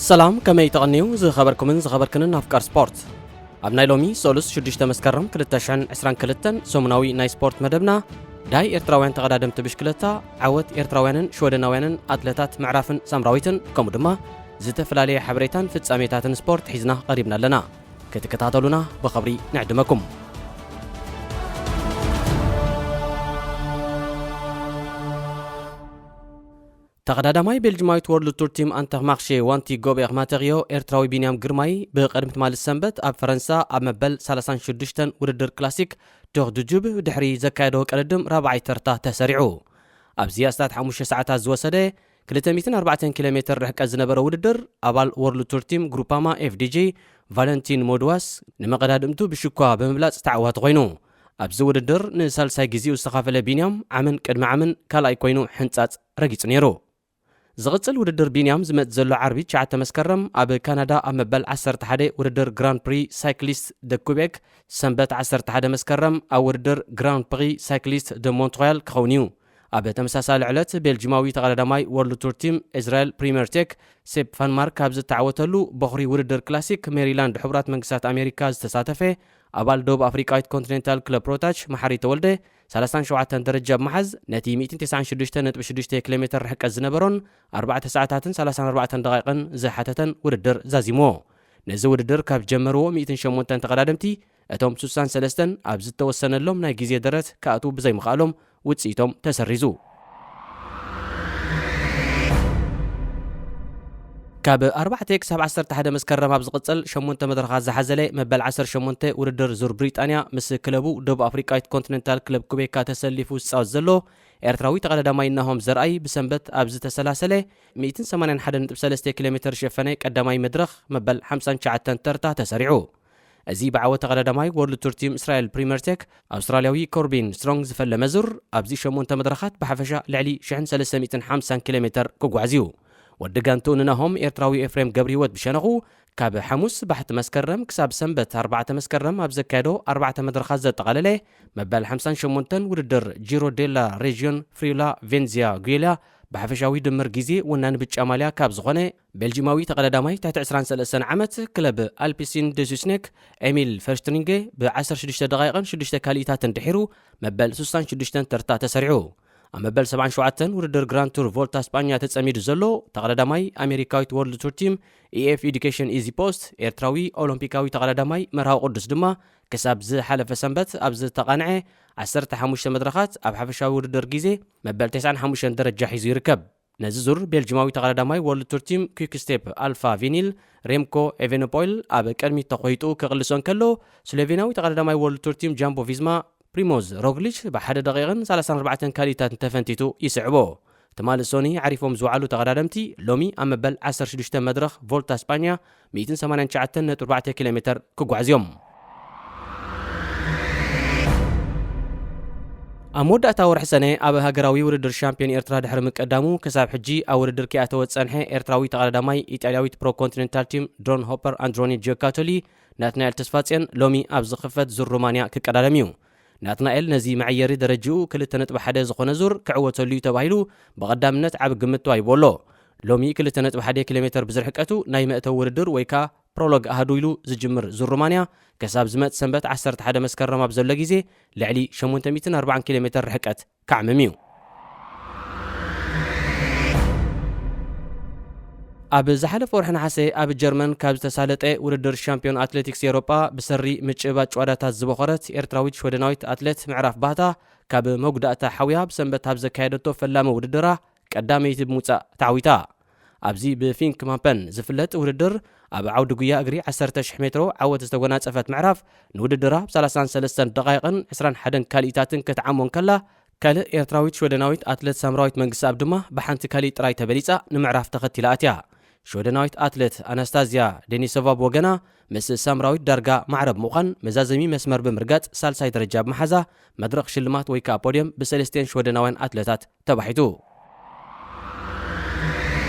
ሰላም፣ ከመይ ተቐንዩ ዝኸበርኩምን ዝኸበርክንን ኣፍቃር ስፖርት? ኣብ ናይ ሎሚ ሰሉስ ሽዱሽተ መስከረም ክልተ ሽሕን ዕስራን ክልተን ሰሙናዊ ናይ ስፖርት መደብና፣ ዳይ ኤርትራውያን ተቐዳደምቲ ብሽክለታ፣ ዓወት ኤርትራውያንን ሽወደናውያንን ኣትለታት ምዕራፍን ሳምራዊትን፣ ከምኡ ድማ ዝተፈላለየ ሓበሬታን ፍጻሜታትን ስፖርት ሒዝና ቀሪብና ኣለና። ክትከታተሉና ብኽብሪ ንዕድመኩም። ተቐዳዳማይ ቤልጅማዊት ወርልድ ቱር ቲም ኣንተርማርሼ ዋንቲ ጎቤር ማተሪዮ ኤርትራዊ ቢንያም ግርማይ ብቐድሚ ትማሊ ሰንበት ኣብ ፈረንሳ ኣብ መበል ሰላሳን ሽዱሽተን ውድድር ክላሲክ ቶር ዱ ጁብ ድሕሪ ዘካየዶ ቅድድም ራብዓይ ተርታ ተሰሪዑ። ኣብዚ ኣስታት ሓሙሽተ ሰዓታት ዝወሰደ ክልተ ሚእትን ኣርባዕተን ኪሎ ሜትር ርሕቀት ዝነበረ ውድድር ኣባል ወርልድ ቱር ቲም ግሩፓማ ኤፍ ዲ ጂ ቫለንቲን ሞድዋስ ንመቐዳድምቱ ብሽኳ ብምብላጽ ተዓዋቲ ኮይኑ። ኣብዚ ውድድር ንሳልሳይ ግዜኡ ዝተኻፈለ ቢንያም ዓምን ቅድሚ ዓምን ካልኣይ ኮይኑ ሕንጻጽ ረጊጹ ነይሩ። ዝቕጽል ውድድር ቢንያም ዝመጽእ ዘሎ ዓርቢ ትሽዓተ መስከረም ኣብ ካናዳ ኣብ መበል ዓሰርተ ሓደ ውድድር ግራን ፕሪ ሳይክሊስት ደ ኩቤክ፣ ሰንበት ዓሰርተ ሓደ መስከረም ኣብ ውድድር ግራን ፕሪ ሳይክሊስት ደ ሞንትሮያል ክኸውን እዩ። ኣብ ተመሳሳሊ ዕለት ቤልጂማዊ ተቐዳዳማይ ወርልድ ቱር ቲም እስራኤል ፕሪምየር ቴክ ሴፕ ፋንማርክ ኣብ ዝተዓወተሉ በኹሪ ውድድር ክላሲክ ሜሪላንድ ሕቡራት መንግስታት ኣሜሪካ ዝተሳተፈ ኣባል ደቡብ ኣፍሪቃዊት ኮንቲኔንታል ክለብ ፕሮታች መሓሪ ተወልደ ሰላሳን ሸውዓተን ደረጃ ብምሓዝ ነቲ ሚእትን ተስዓን ሽዱሽተን ነጥቢ ሽዱሽተ ኪሎ ሜትር ርሕቀት ዝነበሮን ኣርባዕተ ሰዓታትን ሰላሳን ኣርባዕተን ደቂቕን ዝሓተተን ውድድር ዛዚምዎ። ነዚ ውድድር ካብ ጀመርዎ ሚእትን ሸሞንተን ተቐዳደምቲ እቶም ስሳን ሰለስተን ኣብ ዝተወሰነሎም ናይ ግዜ ደረት ክኣትዉ ብዘይምኽኣሎም ውጽኢቶም ተሰሪዙ። ካብ ኣርባዕተ ክሳብ ዓሰርተ ሓደ መስከረም ኣብ ዝቕጽል ሸሞንተ መድረኻት ዝሓዘለ መበል ዓሰርተ ሸሞንተ ውድድር ዙር ብሪጣንያ ምስ ክለቡ ደቡብ ኣፍሪቃዊት ኮንቲኔንታል ክለብ ኩቤካ ተሰሊፉ ዝጻወት ዘሎ ኤርትራዊ ተቐዳዳማይ ናሆም ዘርኣይ ብሰንበት ኣብ ዝተሰላሰለ ሚእትን ሰማንያን ሓደን ነጥቢ ሰለስተ ኪሎ ሜትር ዝሸፈነ ቀዳማይ መድረኽ መበል ሓምሳን ትሽዓተን ተርታ ተሰሪዑ። እዚ ብዓወት ተቐዳዳማይ ወርልድ ቱር ቲም እስራኤል ፕሪምየር ቴክ ኣውስትራልያዊ ኮርቢን ስትሮንግ ዝፈለመ ዙር ኣብዚ ሸሞንተ መድረኻት ብሓፈሻ ልዕሊ ሽሕን ሰለስተ ሚእትን ሓምሳን ኪሎ ሜትር ክጓዓዝ እዩ። ወዲ ጋንቱ ንናሆም ኤርትራዊ ኤፍሬም ገብረ ህይወት ብሸነኹ ካብ ሓሙስ ባሕቲ መስከረም ክሳብ ሰንበት ኣርባዕተ መስከረም ኣብ ዘካየዶ ኣርባዕተ መድረኻት ዘጠቓለለ መበል ሓምሳን ሸሞንተን ውድድር ጂሮ ዴላ ሬጅዮን ፍሪላ ቬንዚያ ጉየላ ብሓፈሻዊ ድምር ግዜ ወናኒ ብጫ ማልያ ካብ ዝኾነ ቤልጂማዊ ተቐዳዳማይ ትሕቲ ዕስራን ሰለስተን ዓመት ክለብ ኣልፒሲን ደ ሱስኔክ ኤሚል ፈርስትሪንገ ብ ዓሰርተ ሽዱሽተ ደቓይቕን ሽዱሽተ ካልኢታትን ድሒሩ መበል ስሳን ሽዱሽተን ተርታ ተሰሪዑ። ኣብ መበል ሰብዓን ሸውዓተን ውድድር ግራንድ ቱር ቮልታ ስጳኛ ተጸሚዱ ዘሎ ተቐዳዳማይ ኣሜሪካዊት ወርልድ ቱር ቲም ኢኤፍ ኤዱኬሽን ኢዚ ፖስት ኤርትራዊ ኦሎምፒካዊ ተቐዳዳማይ መርሃዊ ቅዱስ ድማ ክሳብ ዝሓለፈ ሰንበት ኣብ ዝተቓንዐ ዓሰርተ ሓሙሽተ መድረኻት ኣብ ሓፈሻዊ ውድድር ግዜ መበል ተስዓን ሓሙሽተን ደረጃ ሒዙ ይርከብ። ነዚ ዙር ቤልጂማዊ ተቐዳዳማይ ወርልድ ቱር ቲም ኲክ ስቴፕ ኣልፋ ቪኒል ሬምኮ ኤቬነፖይል ኣብ ቅድሚት ተኾይጡ ክቕልሶ እንከሎ፣ ስሎቬንያዊ ተቐዳዳማይ ወርልድ ቱር ቲም ጃምቦ ቪዝማ ፕሪሞዝ ሮግሊች ብሓደ ደቂቕን ሰላሳን ኣርባዕተን ካልኢታትን ተፈንቲቱ ይስዕቦ። ትማሊ ሶኒ ዓሪፎም ዝወዓሉ ተቐዳደምቲ ሎሚ ኣብ መበል ዓሰርተ ሽዱሽተ መድረኽ ቮልታ ስጳኛ ሚእትን ሰማንያን ትሽዓተን ነጥቢ ኣርባዕተ ኪሎ ሜትር ክጓዓዙ እዮም። ኣብ መወዳእታ ወርሒ ሰነ ኣብ ሃገራዊ ውድድር ሻምፒዮን ኤርትራ ድሕሪ ምቅዳሙ ክሳብ ሕጂ ኣብ ውድድር ከይኣተወ ዝጸንሐ ኤርትራዊ ተቐዳዳማይ ኢጣልያዊት ፕሮ ኮንቲኔንታል ቲም ድሮን ሆፐር ኣንድሮኒ ጂዮካቶሊ ናትናኤል ተስፋጽዮን ሎሚ ኣብ ዝኽፈት ዙር ሩማንያ ክቀዳደም እዩ። ናትናኤል ነዚ መዐየሪ ደረጅኡ ክልተ ነጥቢ ሓደ ዝኾነ ዙር ክዕወተሉ እዩ ተባሂሉ ብቐዳምነት ዓቢ ግምት ተዋሂቡ ኣሎ። ሎሚ ክልተ ነጥቢ ሓደ ኪሎ ሜትር ብዝርሕቀቱ ናይ መእተዊ ውድድር ወይ ከኣ ፕሮሎግ ኣሃዱ ኢሉ ዝጅምር ዙር ሩማንያ ክሳብ ዝመጽእ ሰንበት ዓሰርተ ሓደ መስከረም ኣብ ዘሎ ግዜ ልዕሊ ሸሞንተ ሚእትን ኣርባዓን ኪሎ ሜትር ርሕቀት ክዓምም እዩ። ኣብ ዝሓለፈ ወርሒ ነሓሰ ኣብ ጀርመን ካብ ዝተሳለጠ ውድድር ሻምፒዮን ኣትሌቲክስ ኤውሮጳ ብሰሪ ምጭባጥ ጭዋዳታት ዝበኾረት ኤርትራዊት ሽወደናዊት ኣትሌት ምዕራፍ ባህታ ካብ መጉዳእታ ሓውያ ብሰንበት ኣብ ዘካየደቶ ፈላሚ ውድድራ ቀዳመይቲ ብምውጻእ ተዓዊታ። ኣብዚ ብፊንክ ማምፐን ዝፍለጥ ውድድር ኣብ ዓውዲ ጉያ እግሪ ዓሰርተ ሽሕ ሜትሮ ዓወት ዝተጎናጸፈት ምዕራፍ ንውድድራ ብ ሰላሳን ሰለስተን ደቓይቕን ዕስራን ሓደን ካልኢታትን ክትዓሞ እንከላ፣ ካልእ ኤርትራዊት ሽወደናዊት ኣትሌት ሳምራዊት መንግስተኣብ ድማ ብሓንቲ ካልኢት ጥራይ ተበሊጻ ንምዕራፍ ተኸቲላ ኣትያ። ሽወደናዊት ኣትሌት ኣናስታዝያ ዴኒሶቫ ብወገና ምስ ሳምራዊት ዳርጋ ማዕረ ብምዃን መዛዘሚ መስመር ብምርጋጽ ሳልሳይ ደረጃ ብምሓዛ መድረኽ ሽልማት ወይ ከኣ ፖድየም ብሰለስቲኤን ሽወደናውያን ኣትሌታት ተባሒቱ።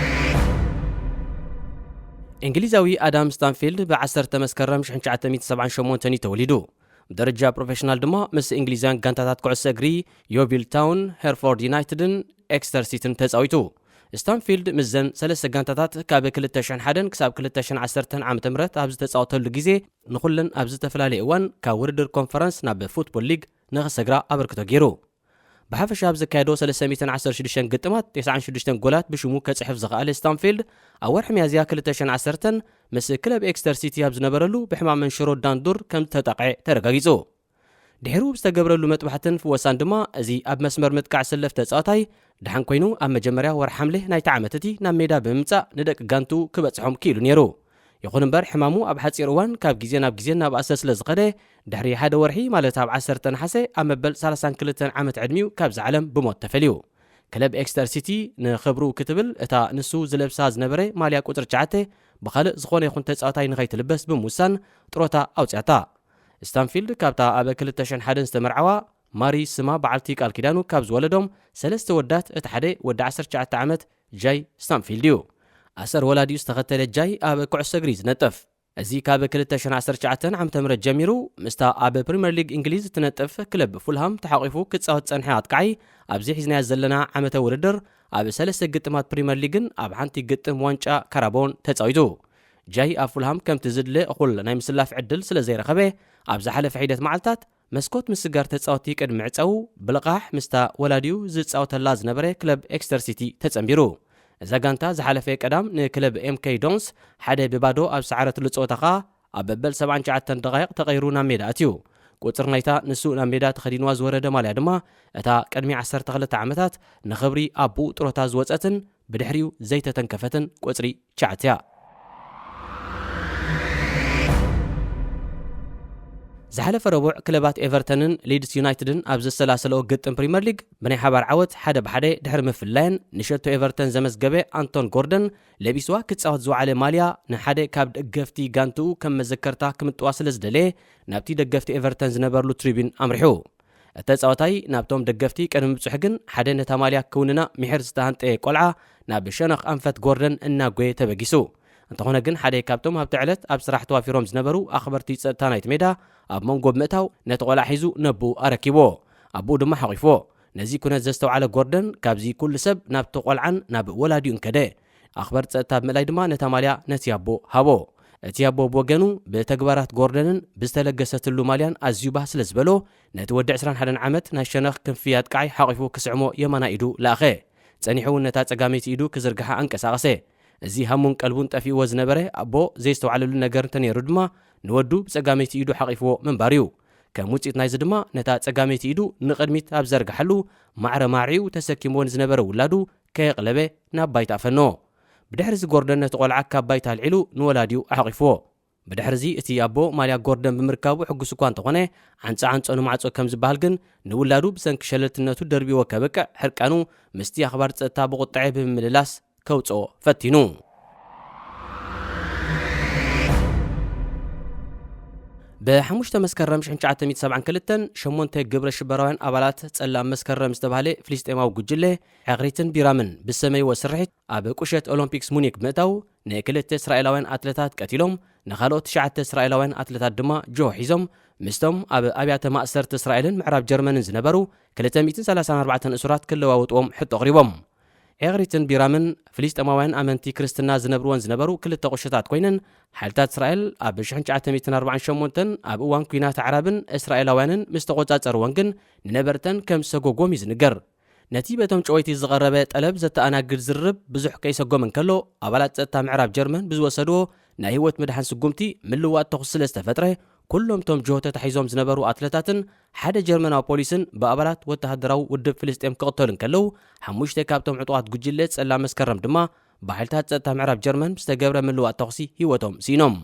እንግሊዛዊ ኣዳም ስታንፊልድ ብ ዓሰርተ መስከረም ሽሕን ትሽዓተ ሚእትን ሰብዓን ሸሞንተን እዩ ተወሊዱ። ብደረጃ ፕሮፌሽናል ድማ ምስ እንግሊዛውያን ጋንታታት ኩዕሶ እግሪ ዮቪል ታውን፣ ሄርፎርድ ዩናይትድን ኤክስተር ሲቲን ተጻዊቱ። ስታንፊልድ ምስዘን ሰለስተ ጋንታታት ካብ ክልተ ሽሕን ሓደን ክሳብ ክልተ ሽሕን ዓሰርተን ዓመተ ምህረት ኣብ ዝተጻወተሉ ግዜ፣ ንኹለን ኣብ ዝተፈላለየ እዋን ካብ ውድድር ኮንፈረንስ ናብ ፉትቦል ሊግ ንኽሰግራ ኣበርክቶ ገይሩ። ብሓፈሻ ኣብ ዘካየዶ ሰለስተ ሚእትን ዓሰርተ ሽዱሽተን ግጥማት፣ ተስዓን ሽዱሽተን ጎላት ብሽሙ ከጽሕፍ ዝኸኣለ ስታንፊልድ፣ ኣብ ወርሒ ሚያዝያ ክልተ ሽሕን ዓሰርተን ምስ ክለብ ኤክስተር ሲቲ ኣብ ዝነበረሉ ብሕማም መንሽሮ ዳንዱር ከም ዝተጠቕዐ ተረጋጊጹ። ድሒሩ ብዝተገብረሉ መጥባሕትን ፍወሳን ድማ፣ እዚ ኣብ መስመር ምጥቃዕ ዝስለፍ ተጻዋታይ፣ ደሓን ኮይኑ ኣብ መጀመርያ ወርሒ ሓምለ ናይቲ ዓመት እቲ ናብ ሜዳ ብምምጻእ ንደቂ ጋንቱ ክበጽሖም ክኢሉ ነይሩ። ይኹን እምበር፣ ሕማሙ ኣብ ሓጺር እዋን ካብ ግዜ ናብ ግዜ እናበኣሰ ስለ ዝኸደ፣ ድሕሪ ሓደ ወርሒ፣ ማለት ኣብ ዓሰርተ ነሓሰ፣ ኣብ መበል ሰላሳን ክልተን ዓመት ዕድሚኡ ካብዚ ዓለም ብሞት ተፈልዩ። ክለብ ኤክስተር ሲቲ ንኽብሩ ክትብል፣ እታ ንሱ ዝለብሳ ዝነበረ ማልያ ቁጽሪ ትሽዓተ ብኻልእ ዝኾነ ይኹን ተጻዋታይ ንኸይትልበስ ብምውሳን፣ ጥሮታ ኣውጽኣታ። ስታንፊልድ ካብታ ኣብ ክልተ ሽሕን ሓደን ዝተመርዓዋ ማሪ፣ ስማ በዓልቲ ቃል ኪዳኑ ካብ ዝወለዶም ሰለስተ ወዳት እቲ ሓደ፣ ወዲ ዓሰርተ ትሽዓተ ዓመት ጃይ ስታንፊልድ እዩ። ኣሰር ወላዲኡ ዝተኸተለ ጃይ ኣብ ኩዕሶ እግሪ እዩ ዝነጥፍ። እዚ ካብ ክልተ ሽሕን ዓሰርተ ትሽዓተን ዓመተ ምህረት ጀሚሩ ምስታ ኣብ ፕሪምየር ሊግ እንግሊዝ እትነጥፍ ክለብ ፉልሃም ተሓቒፉ ክጻወት ዝጸንሐ ኣጥቃዓይ፣ ኣብዚ ሒዝናዮ ዘለና ዓመተ ውድድር ኣብ ሰለስተ ግጥማት ፕሪምየር ሊግን ኣብ ሓንቲ ግጥም ዋንጫ ካራባኦን ተጻዊቱ። ጃይ ኣብ ፉልሃም ከምቲ ዝድለ እኹል ናይ ምስላፍ ዕድል ስለ ዘይረኸበ፣ ኣብ ዝሓለፈ ሒደት መዓልታት መስኮት ምስጋር ተጻወትቲ ቅድሚ ምዕጻዉ፣ ብልቓሕ ምስታ ወላዲኡ ዝጻወተላ ዝነበረ ክለብ ኤክስተር ሲቲ ተጸንቢሩ። እዛ ጋንታ ዝሓለፈ ቀዳም ንክለብ ኤምኬ ዶንስ ሓደ ብባዶ ኣብ ዝሰዓረትሉ ጸወታ ኸኣ፣ ኣብ መበል ሰብዓን ትሽዓተን ደቓይቕ ተቐይሩ ናብ ሜዳ ኣትዩ። ቁጽሪ ናይታ ንሱ ናብ ሜዳ ተኸዲንዋ ዝወረደ ማልያ ድማ፣ እታ ቅድሚ ዓሰርተ ክልተ ዓመታት ንኽብሪ ኣቦኡ ጥሮታ ዝወጸትን ብድሕሪኡ ዘይተተንከፈትን ቁጽሪ ትሽዓተ እያ። ዝሓለፈ ረቡዕ፣ ክለባት ኤቨርተንን ሊድስ ዩናይትድን ኣብ ዘሰላሰለኦ ግጥም ፕሪምየር ሊግ፣ ብናይ ሓባር ዓወት ሓደ ብሓደ ድሕሪ ምፍላየን፣ ንሸቶ ኤቨርተን ዘመዝገበ ኣንቶን ጎርደን፣ ለቢስዋ ክጻወት ዝወዓለ ማልያ ንሓደ ካብ ደገፍቲ ጋንትኡ ከም መዘከርታ ክምጥዋ ስለ ዝደለየ፣ ናብቲ ደገፍቲ ኤቨርተን ዝነበርሉ ትሪቢን ኣምሪሑ። እቲ ተጻዋታይ ናብቶም ደገፍቲ ቅድሚ ምብጽሑ ግን፣ ሓደ ነታ ማልያ ክውንና ምሒር ዝተሃንጠየ ቆልዓ ናብ ሸነኽ ኣንፈት ጎርደን እናጎየ ተበጊሱ። እንተኾነ ግን፣ ሓደ ካብቶም ኣብቲ ዕለት ኣብ ስራሕ ተዋፊሮም ዝነበሩ ኣኽበርቲ ጸጥታ ናይቲ ሜዳ ኣብ መንጎ ብምእታው፣ ነቲ ቆልዓ ሒዙ ነቦኡ ኣረኪብዎ። ኣቦኡ ድማ ሓቒፍዎ። ነዚ ኩነት ዘስተውዓለ ጎርደን፣ ካብዚ ኩሉ ሰብ ናብቲ ቆልዓን ናብ ወላዲኡን ከደ። ኣኽበርቲ ጸጥታ ብምእላይ ድማ ነታ ማልያ ነቲ ኣቦ ሃቦ። እቲ ኣቦ ብወገኑ፣ ብተግባራት ጎርደንን ብዝተለገሰትሉ ማልያን ኣዝዩ ባህ ስለ ዝበሎ፣ ነቲ ወዲ ዕስራን ሓደን ዓመት ናይ ሸነኽ ክንፊ ኣጥቃዓይ ሓቒፉ ክስዕሞ የማናይ ኢዱ ለኣኸ። ጸኒሑ እውን ነታ ጸጋመይቲ ኢዱ ክዝርግሓ ኣንቀሳቐሰ። እዚ ሃሙን ቀልቡን ጠፊእዎ ዝነበረ ኣቦ፣ ዘይስተውዓለሉ ነገር እንተነይሩ ድማ፣ ንወዱ ብጸጋመይቲ ኢዱ ሓቒፍዎ ምንባሩ እዩ። ከም ውጽኢት ናይዚ ድማ፣ ነታ ጸጋመይቲ ኢዱ ንቕድሚት ኣብ ዘርግሓሉ፣ ማዕረ ማዕሪኡ ተሰኪምዎ ንዝነበረ ውላዱ ከየቕለበ ናብ ባይታ ኣፈነዎ። ብድሕሪዚ ጎርደን ነቲ ቆልዓ ካብ ባይታ ኣልዒሉ ንወላዲኡ ኣሕቒፍዎ። ብድሕሪዚ እቲ ኣቦ ማልያ ጎርደን ብምርካቡ ሕጉስ እኳ እንተኾነ፣ ዓንጻ ዓንጾ ንማዕጾ ከም ዝበሃል ግን፣ ንውላዱ ብሰንኪ ሸለልትነቱ ደርቢዎ ከብቅዕ፣ ሕርቃኑ ምስቲ ኣኽባር ጸጥታ ብቑጥዐ ብምምልላስ ከውጽኦ ፈቲኑ። ብሓሙሽተ መስከረም ሽሕን ትሽዓተ ሚእትን ሰብዓን ክልተን፣ ሸሞንተ ግብረ ሽበራውያን ኣባላት ጸላም መስከረም ዝተባህለ ፍልስጤማዊ ጉጅለ፣ ዕቕሪትን ቢራምን ብዝሰመይዎ ስርሒት ኣብ ቁሸት ኦሎምፒክስ ሙኒክ ብምእታው፣ ንክልተ እስራኤላውያን ኣትለታት ቀቲሎም፣ ንኻልኦት ትሽዓተ እስራኤላውያን ኣትለታት ድማ ጅሆ ሒዞም፣ ምስቶም ኣብ ኣብያተ ማእሰርቲ እስራኤልን ምዕራብ ጀርመንን ዝነበሩ ክልተ ሚእትን ሰላሳን ኣርባዕተን እሱራት ክለዋወጥዎም ሕቶ ኣቕሪቦም። ዕቕሪትን ቢራምን ፍልስጤማውያን ኣመንቲ ክርስትና ዝነብርወን ዝነበሩ ክልተ ቁሸታት ኮይነን፣ ሓይልታት እስራኤል ኣብ ሽሕን ትሽዓተ ሚእትን ኣርባዓን ሸሞንተን ኣብ እዋን ኲናት ኣዕራብን እስራኤላውያንን ምስ ተቖጻጸርወን ግን፣ ንነበርተን ከም ዝሰጎጎም እዩ ዝንገር። ነቲ በቶም ጨወይቲ ዝቐረበ ጠለብ ዘተኣናግድ ዝርርብ ብዙሕ ከይሰጎም እንከሎ፣ ኣባላት ጸጥታ ምዕራብ ጀርመን ብዝወሰድዎ ናይ ህይወት ምድሓን ስጉምቲ ምልዋጥ ተኹሲ ስለ ዝተፈጥረ፣ ኩሎም እቶም ጅሆ ተታሒዞም ዝነበሩ ኣትለታትን ሓደ ጀርመናዊ ፖሊስን ብኣባላት ወተሃደራዊ ውድብ ፍልስጤም ክቕተሉ እንከለዉ፣ ሓሙሽተ ካብቶም ዕጡቓት ጉጅለ ጸላም መስከረም ድማ ብሓይልታት ጸጥታ ምዕራብ ጀርመን ብዝተገብረ ምልዋጥ ተኹሲ ህይወቶም ስኢኖም።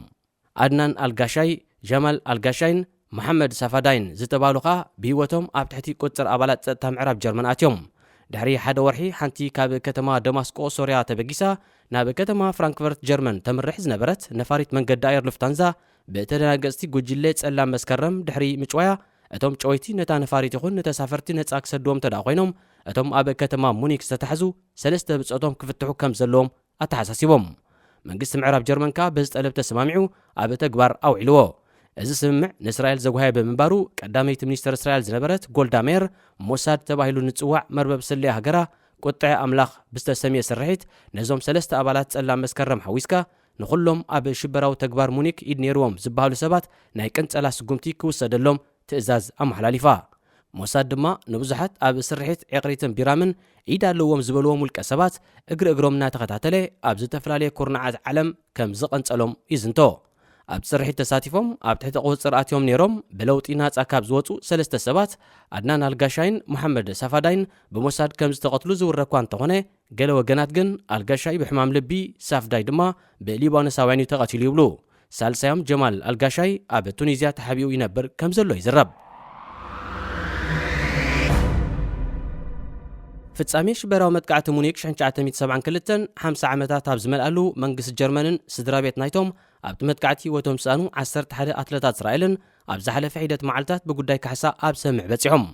ኣድናን ኣልጋሻይ፣ ጀማል ኣልጋሻይን መሓመድ ሳፋዳይን ዝተባህሉ ኸኣ ብህይወቶም ኣብ ትሕቲ ቁጽር ኣባላት ጸጥታ ምዕራብ ጀርመን ኣትዮም። ድሕሪ ሓደ ወርሒ፣ ሓንቲ ካብ ከተማ ደማስቆ ሶርያ ተበጊሳ ናብ ከተማ ፍራንክፈርት ጀርመን ተምርሕ ዝነበረት ነፋሪት መንገዲ ኣየር ሉፍታንዛ፣ ብተደናገጽቲ ጉጅለ ጸላም መስከረም ድሕሪ ምጭዋያ፣ እቶም ጨወይቲ ነታ ነፋሪት ይኹን ንተሳፈርቲ ነጻ ክሰድዎም እንተ ደኣ ኮይኖም፣ እቶም ኣብ ከተማ ሙኒክ ዝተታሕዙ ሰለስተ ብጾቶም ክፍትሑ ከም ዘለዎም ኣተሓሳሲቦም። መንግስቲ ምዕራብ ጀርመን ከኣ በዚ ጠለብ ተሰማሚዑ ኣብ ተግባር ኣውዒልዎ። እዚ ስምምዕ ንእስራኤል ዘጓየበ ምንባሩ ቀዳመይቲ ሚኒስተር እስራኤል ዝነበረት ጎልዳ ሜር፣ ሞሳድ ተባሂሉ ንጽዋዕ መርበብ ስለያ ሃገራ ቁጥዐ ኣምላኽ ብዝተሰምየ ስርሒት፣ ነዞም ሰለስተ ኣባላት ጸላም መስከረም ሓዊስካ፣ ንኹሎም ኣብ ሽበራዊ ተግባር ሙኒክ ኢድ ነይርዎም ዝበሃሉ ሰባት ናይ ቅንጸላ ስጉምቲ ክውሰደሎም ትእዛዝ ኣመሓላሊፋ። ሞሳድ ድማ ንብዙሓት ኣብ ስርሒት ዕቕሪትን ቢራምን ኢድ ኣለዎም ዝበልዎም ውልቀ ሰባት እግሪ እግሮም እናተኸታተለ ኣብ ዝተፈላለየ ኩርናዓት ዓለም ከም ዝቐንጸሎም ይዝንቶ። ኣብ ስርሒት ተሳቲፎም ኣብ ትሕቲ ቁጽጽር ኣትዮም ነይሮም ብለውጢ ናጻ ካብ ዝወጹ ሰለስተ ሰባት፣ ኣድናን ኣልጋሻይን መሓመድ ሳፋዳይን፣ ብሞሳድ ከም ዝተቐትሉ ዝውረ እኳ እንተኾነ፣ ገለ ወገናት ግን ኣልጋሻይ ብሕማም ልቢ፣ ሳፍዳይ ድማ ብሊባኖሳውያን እዩ ተቐቲሉ ይብሉ። ሳልሳዮም ጀማል ኣልጋሻይ ኣብ ቱኒዝያ ተሓቢኡ ይነብር ከም ዘሎ ይዝረብ። ፍጻሜ ሽበራዊ መጥቃዕቲ ሙኒክ ሽሕን ትሽዓተ ሚእትን ሰብዓን ክልተን ሓምሳ ዓመታት ኣብ ዝመልኣሉ፣ መንግስቲ ጀርመንን ስድራ ቤት ናይቶም ኣብቲ መጥቃዕቲ ህይወቶም ዝሰኣኑ ዓሰርተ ሓደ ኣትለታት እስራኤልን ኣብ ዝሓለፈ ሒደት መዓልታት ብጉዳይ ካሕሳ ኣብ ስምምዕ በጺሖም።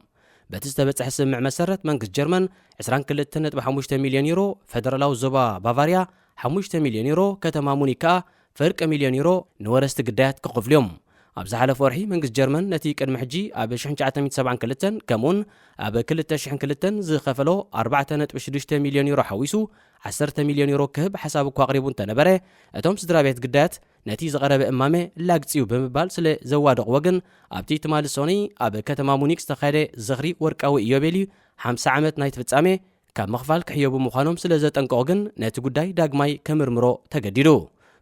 በቲ ዝተበጽሐ ስምምዕ መሰረት፣ መንግስቲ ጀርመን ዕስራን ክልተን ነጥቢ ሓሙሽተ ሚልዮን ዩሮ፣ ፈደራላዊ ዞባ ባቫርያ ሓሙሽተ ሚልዮን ዩሮ፣ ከተማ ሙኒክ ከኣ ፍርቂ ሚልዮን ዩሮ ንወረስቲ ግዳያት ክኸፍሉ እዮም። ኣብ ዝሓለፈ ወርሒ መንግስቲ ጀርመን ነቲ ቅድሚ ሕጂ ኣብ ሽሕን ትሽዓተ ሚእትን ሰብዓን ክልተን ከምኡውን ኣብ ክልተ ሽሕን ክልተን ዝኸፈሎ ኣርባዕተ ነጥቢ ሽዱሽተ ሚልዮን ዩሮ ሓዊሱ ዓሰርተ ሚልዮን ዩሮ ክህብ ሓሳብ እኳ ኣቕሪቡ እንተነበረ፣ እቶም ስድራ ቤት ግዳያት ነቲ ዝቐረበ እማመ ላግጺ እዩ ብምባል ስለ ዘዋደቕዎ ግን፣ ኣብቲ ትማሊ ሰኑይ ኣብ ከተማ ሙኒክ ዝተኻየደ ዝኽሪ ወርቃዊ ኢዮቤልዩ ሓምሳ ዓመት ናይቲ ፍጻሜ ካብ ምኽፋል ክሕየቡ ምዃኖም ስለ ዘጠንቀቑ ግን፣ ነቲ ጉዳይ ዳግማይ ከምርምሮ ተገዲዱ።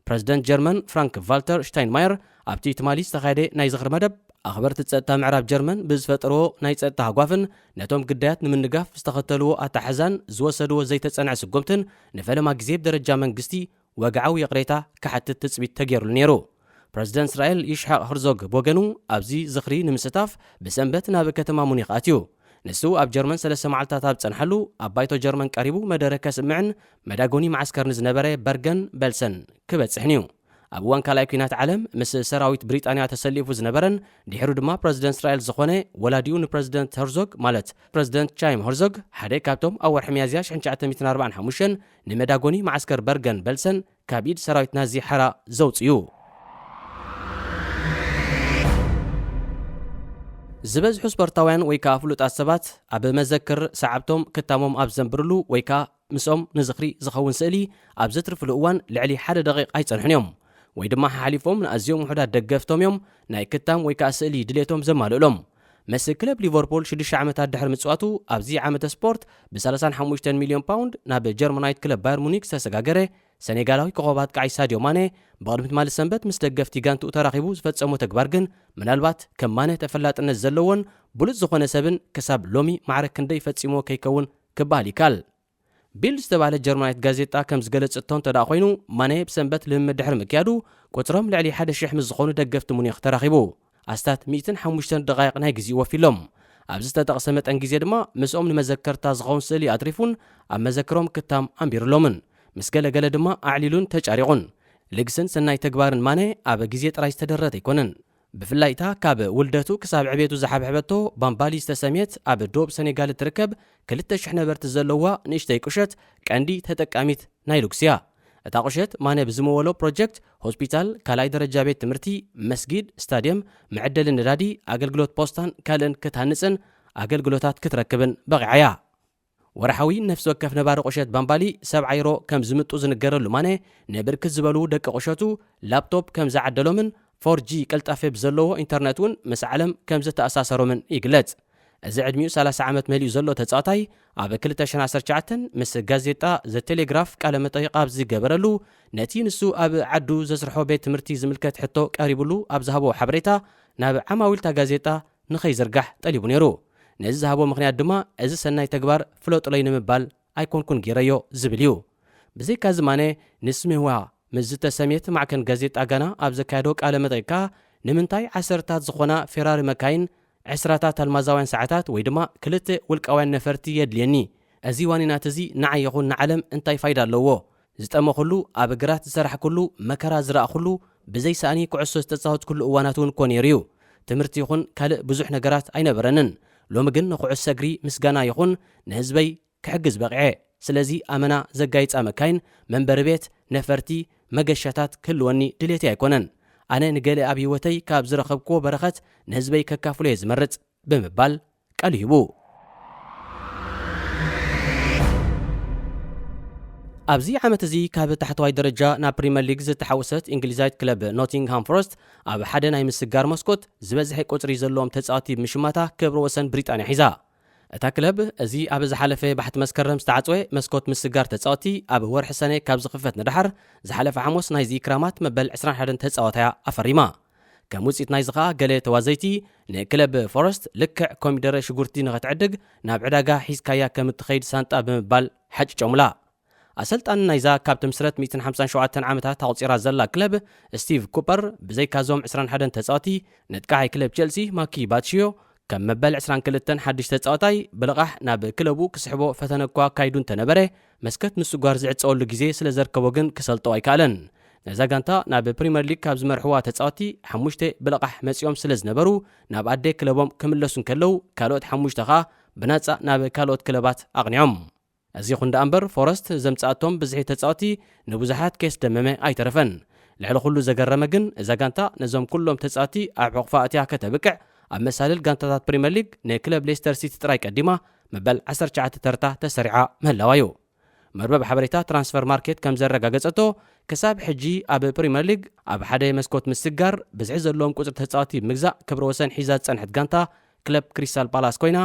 ፕረዚደንት ጀርመን ፍራንክ ቫልተር ሽታይንማየር ኣብቲ ትማሊ ዝተኻየደ ናይ ዝኽሪ መደብ፣ ኣኽበርቲ ጸጥታ ምዕራብ ጀርመን ብዝፈጠርዎ ናይ ጸጥታ ሃጓፍን ነቶም ግዳያት ንምንጋፍ ዝተኸተልዎ ኣተሓሕዛን ዝወሰድዎ ዘይተጸንዐ ስጉምትን ንፈለማ ግዜ ብደረጃ መንግስቲ ወግዓዊ ይቕሬታ ክሓትት ትጽቢት ተገይሩሉ ነይሩ። ፕረዚደንት እስራኤል ይስሓቅ ሄርዞግ ብወገኑ፣ ኣብዚ ዝኽሪ ንምስታፍ ብሰንበት ናብ ከተማ ሙኒኽ ኣትዩ። ንሱ ኣብ ጀርመን ሰለስተ መዓልታት ኣብ ዝጸንሓሉ፣ ኣብ ባይቶ ጀርመን ቀሪቡ መደረ ከስምዕን መዳጎኒ መዓስከር ንዝነበረ በርገን በልሰን ክበጽሕን እዩ። ኣብ እዋን ካልኣይ ኲናት ዓለም ምስ ሰራዊት ብሪጣንያ ተሰሊፉ ዝነበረን ድሒሩ ድማ ፕረዚደንት እስራኤል ዝኾነ ወላዲኡ ንፕረዚደንት ሄርዞግ፣ ማለት ፕረዚደንት ቻይም ሄርዞግ፣ ሓደ ካብቶም ኣብ ወርሒ ሚያዝያ ሽሕን ትሽዓተ ሚእትን ኣርባዓን ሓሙሽተን ንመዳጎኒ መዓስከር በርገን በልሰን ካብ ኢድ ሰራዊት ናዚ ሓራ ዘውጽኡ። ዝበዝሑ ስፖርታውያን ወይ ከኣ ፍሉጣት ሰባት ኣብ መዘክር ሰዓብቶም ክታሞም ኣብ ዘንብርሉ ወይ ከኣ ምስኦም ንዝኽሪ ዝኸውን ስእሊ ኣብ ዘትርፍሉ እዋን ልዕሊ ሓደ ደቂቕ ኣይጸንሑን እዮም። ወይ ድማ ሓሓሊፎም ንኣዝዮም ውሑዳት ደገፍቶም እዮም ናይ ክታም ወይ ከኣ ስእሊ ድሌቶም ዘማልእሎም። ምስ ክለብ ሊቨርፑል ሽዱሽተ ዓመታት ድሕሪ ምጽዋቱ፣ ኣብዚ ዓመተ ስፖርት ብ ሰላሳን ሓሙሽተን ሚልዮን ፓውንድ ናብ ጀርመናዊት ክለብ ባየር ሙኒክ ዝተሰጋገረ ሰኔጋላዊ ኮኸብ ኣጥቃዓይ ሳድዮ ማነ፣ ብቕድሚ ትማሊ ሰንበት ምስ ደገፍቲ ጋንትኡ ተራኺቡ ዝፈጸሞ ተግባር ግን፣ ምናልባት ከም ማነ ተፈላጥነት ዘለዎን ብሉጽ ዝኾነ ሰብን ክሳብ ሎሚ ማዕረ ክንደይ ፈጺምዎ ከይከውን ክበሃል ይከኣል። ቢልድ ዝተባህለ ጀርመናዊት ጋዜጣ ከም ዝገለጸቶ እንተ ደኣ ኮይኑ፣ ማነ ብሰንበት ልምምድ ድሕሪ ምክያዱ፣ ቁጽሮም ልዕሊ ሓደ ሽሕ ምስ ዝኾኑ ደገፍቲ ሙኒኽ ተራኺቡ። ኣስታት ሚእትን ሓሙሽተን ደቓይቕ ናይ ግዜ ወፊሎም። ኣብዚ ዝተጠቕሰ መጠን ግዜ ድማ ምስኦም ንመዘከርታ ዝኸውን ስእሊ ኣትሪፉን ኣብ መዘክሮም ክታም ኣንቢሩሎምን። ምስ ገለ ገለ ድማ ኣዕሊሉን ተጫሪቑን። ልግስን ሰናይ ተግባርን ማነ ኣብ ግዜ ጥራይ ዝተደረተ ኣይኮነን። ብፍላይ እታ ካብ ውልደቱ ክሳብ ዕቤቱ ዝሓብሐበቶ ባምባሊ ዝተሰምየት ኣብ ዶብ ሰኔጋል እትርከብ ክልተ ሽሕ ነበርቲ ዘለዋ ንእሽተይ ቁሸት ቀንዲ ተጠቃሚት ናይ ሉክስ እያ። እታ ቁሸት ማነ ብዝመወሎ ፕሮጀክት ሆስፒታል፣ ካልኣይ ደረጃ ቤት ትምህርቲ፣ መስጊድ፣ ስታድየም፣ መዐደሊ ነዳዲ፣ ኣገልግሎት ፖስታን ካልእን ክትሃንጽን ኣገልግሎታት ክትረክብን በቒዓ እያ። ወርሓዊ ነፍሲ ወከፍ ነባሪ ቁሸት ባምባሊ ሰብዓ ዩሮ ከም ዝምጡ ዝንገረሉ ማነ፣ ንብርክት ዝበሉ ደቂ ቁሸቱ ላፕቶፕ ከም ዝዓደሎምን ፎር ጂ ቅልጣፈ ብዘለዎ ኢንተርነት እውን ምስ ዓለም ከም ዝተኣሳሰሮምን ይግለጽ። እዚ ዕድሚኡ ሰላሳ ዓመት መሊኡ ዘሎ ተጻዋታይ፣ ኣብ ክልተ ሽሕን ዓሰርተ ትሽዓተን ምስ ጋዜጣ ዘ ቴሌግራፍ ቃለ መጠይቕ ኣብ ዝገበረሉ፣ ነቲ ንሱ ኣብ ዓዱ ዘስርሖ ቤት ትምህርቲ ዝምልከት ሕቶ ቀሪቡሉ ኣብ ዝሃቦ ሓበሬታ፣ ናብ ዓማዊልታ ጋዜጣ ንኸይዝርጋሕ ጠሊቡ ነይሩ። ነዚ ዝሃቦ ምኽንያት ድማ፣ እዚ ሰናይ ተግባር ፍለጡለይ ንምባል ኣይኮንኩን ገይረዮ ዝብል እዩ። ብዘይካዚ ማነ ንስሚህዋ ምስ ዝተሰምየት ማዕከን ጋዜጣ ጋና ኣብ ዘካየዶ ቃለ መጠይቅ ከኣ፣ ንምንታይ ዓሰርታት ዝኾና ፌራሪ መካይን፣ ዕስራታት ኣልማዛውያን ሰዓታት ወይ ድማ ክልተ ውልቃውያን ነፈርቲ የድልየኒ? እዚ ዋኒናት እዚ ንዓይ ይኹን ንዓለም እንታይ ፋይዳ ኣለዎ? ዝጠመኹሉ፣ ኣብ ግራት ዝሰራሕኩሉ፣ መከራ ዝረኣኹሉ፣ ብዘይ ሳእኒ ኩዕሶ ዝተጻወትኩሉ እዋናት እውን እኮ ነይሩ እዩ። ትምህርቲ ይኹን ካልእ ብዙሕ ነገራት ኣይነበረንን። ሎሚ ግን ንኩዕሶ እግሪ ምስጋና ይኹን ንህዝበይ ክሕግዝ በቒዐ። ስለዚ ኣመና ዘጋይጻ መካይን፣ መንበሪ ቤት፣ ነፈርቲ፣ መገሻታት ክህልወኒ ድሌተይ ኣይኮነን። ኣነ ንገለ ኣብ ህይወተይ ካብ ዝረኸብክዎ በረኸት ንህዝበይ ከካፍሎ እየ ዝመርጽ ብምባል ቃሉ ሂቡ። ኣብዚ ዓመት እዚ ካብ ታሕተዋይ ደረጃ ናብ ፕሪምየር ሊግ ዝተሓወሰት እንግሊዛዊት ክለብ ኖቲንግሃም ፎረስት ኣብ ሓደ ናይ ምስጋር መስኮት ዝበዝሐ ቁጽሪ ዘለዎም ተጻወቲ ብምሽማታ ክብረ ወሰን ብሪጣንያ ሒዛ። እታ ክለብ እዚ ኣብ ዝሓለፈ ባሕቲ መስከረም ዝተዓጽወ መስኮት ምስጋር ተጻወቲ ኣብ ወርሒ ሰነ ካብ ዝኽፈት ንደሓር ዝሓለፈ ሓሙስ ናይዚ ክራማት መበል ዕስራን ሓደን ተጻዋታያ ኣፈሪማ። ከም ውጽኢት ናይዚ ኸኣ ገለ ተዋዘይቲ ንክለብ ፎረስት ልክዕ ኮሚደረ ሽጉርቲ ንኸትዕድግ ናብ ዕዳጋ ሒዝካያ ከም እትኸይድ ሳንጣ ብምባል ሓጭጨሙላ። ኣሰልጣኒ ናይዛ ካብ ትምስረት ሚእትን ሓምሳን ሸውዓተን ዓመታት ኣቑጺራ ዘላ ክለብ ስቲቭ ኩፐር ብዘይካዞም ዕስራን ሓደን ተጻወቲ ንጥቃዓይ ክለብ ቸልሲ ማኪ ባትሽዮ ከም መበል ዕስራን ክልተን ሓድሽ ተጻዋታይ ብልቓሕ ናብ ክለቡ ክስሕቦ ፈተነ እኳ ኣካይዱ እንተነበረ መስከት ምስጓር ዝዕጸወሉ ግዜ ስለ ዘርከቦ ግን ክሰልጦ ኣይከኣለን። ነዛ ጋንታ ናብ ፕሪምየር ሊግ ካብ ዝመርሕዋ ተጻወቲ ሓሙሽተ ብልቓሕ መጺኦም ስለ ዝነበሩ ናብ ኣደ ክለቦም ክምለሱ እንከለዉ ካልኦት ሓሙሽተ ኸኣ ብናጻ ናብ ካልኦት ክለባት ኣቕኒዖም። እዚ ይኹን ደኣ እምበር ፎረስት ዘምጻኣቶም ብዝሒ ተጻወቲ ንብዙሓት ከየስደመመ ኣይተረፈን። ልዕሊ ኩሉ ዘገረመ ግን እዛ ጋንታ ነዞም ኩሎም ተጻወቲ ኣብ ሕቑፋ ኣትያ ከተብቅዕ ኣብ መሳልል ጋንታታት ፕሪምየር ሊግ ንክለብ ሌስተር ሲቲ ጥራይ ቀዲማ መበል ዓሰርተ ትሽዓተ ተርታ ተሰሪዓ ምህላዋ እዩ። መርበብ ሓበሬታ ትራንስፈር ማርኬት ከም ዘረጋገጸቶ ክሳብ ሕጂ ኣብ ፕሪምየር ሊግ ኣብ ሓደ መስኮት ምስጋር ብዝሒ ዘለዎም ቁጽሪ ተጻወቲ ምግዛእ ክብረ ወሰን ሒዛ ዝጸንሐት ጋንታ ክለብ ክሪስታል ፓላስ ኮይና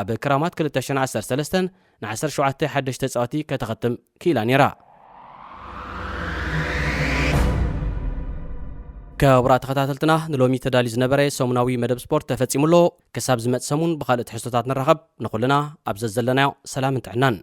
ኣብ ክራማት ክልተ ሽሕን ዓሰርተ ሰለስተን ን ዓሰርተ ሸውዓተ ሓደሽቲ ተጻወቲ ከተኸትም ክኢላ ነይራ። ክቡራት ተኸታተልትና ንሎሚ ተዳልዩ ዝነበረ ሰሙናዊ መደብ ስፖርት ተፈጺሙ ኣሎ። ክሳብ ዝመጽእ ሰሙን ብኻልእ ትሕዝቶታት ንራኸብ። ንኹልና ኣብ ዘዘለናዮ ሰላምን ጥዕናን።